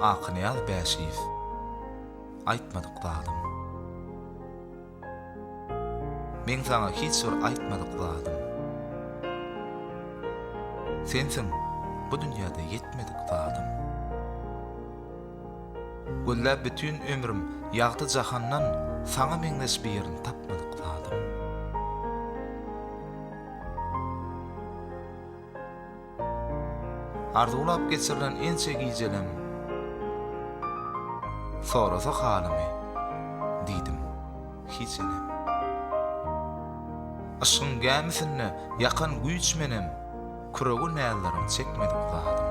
Akynyýaz Bäşiýew Aýtmadyk zadym. Meň saňa hiç bir aýtmadyk zadym. Sensiň bu dünýäde ýetmedik zadym. Gözläp bütin ömrüm ýagty jahandan saňa meňzeş birini tapmadyk zadym. Arzuwlap geçirilen ençe gijelem Sorasa halymy, diýdim, hiç enem. Yşgyň gämisinde ýakan güýç menem, Küregi näzleriň çekmedik zadym.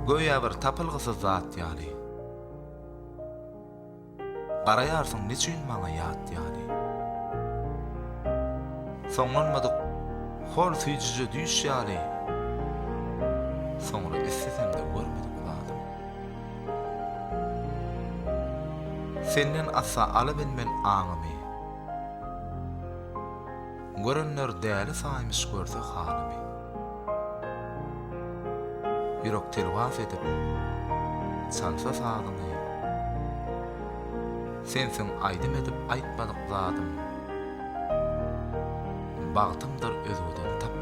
Göýä bir tapylgysyz zat ýaly. Garaýarsyň neçüýn maňa ýat ýaly. Soňlanmadyk hol süýjüje düýş ýaly, Soňra islesemde görmedik zadym. Senden asla alabilmen aňymy. Görenler däli saýmyş görse halymy. Ýürek telwas edip, çalsa sazyňy, Sensiň aýdym edip aýtmadyk zadym, Bagtymdyr özgeden tapmadyk zadym.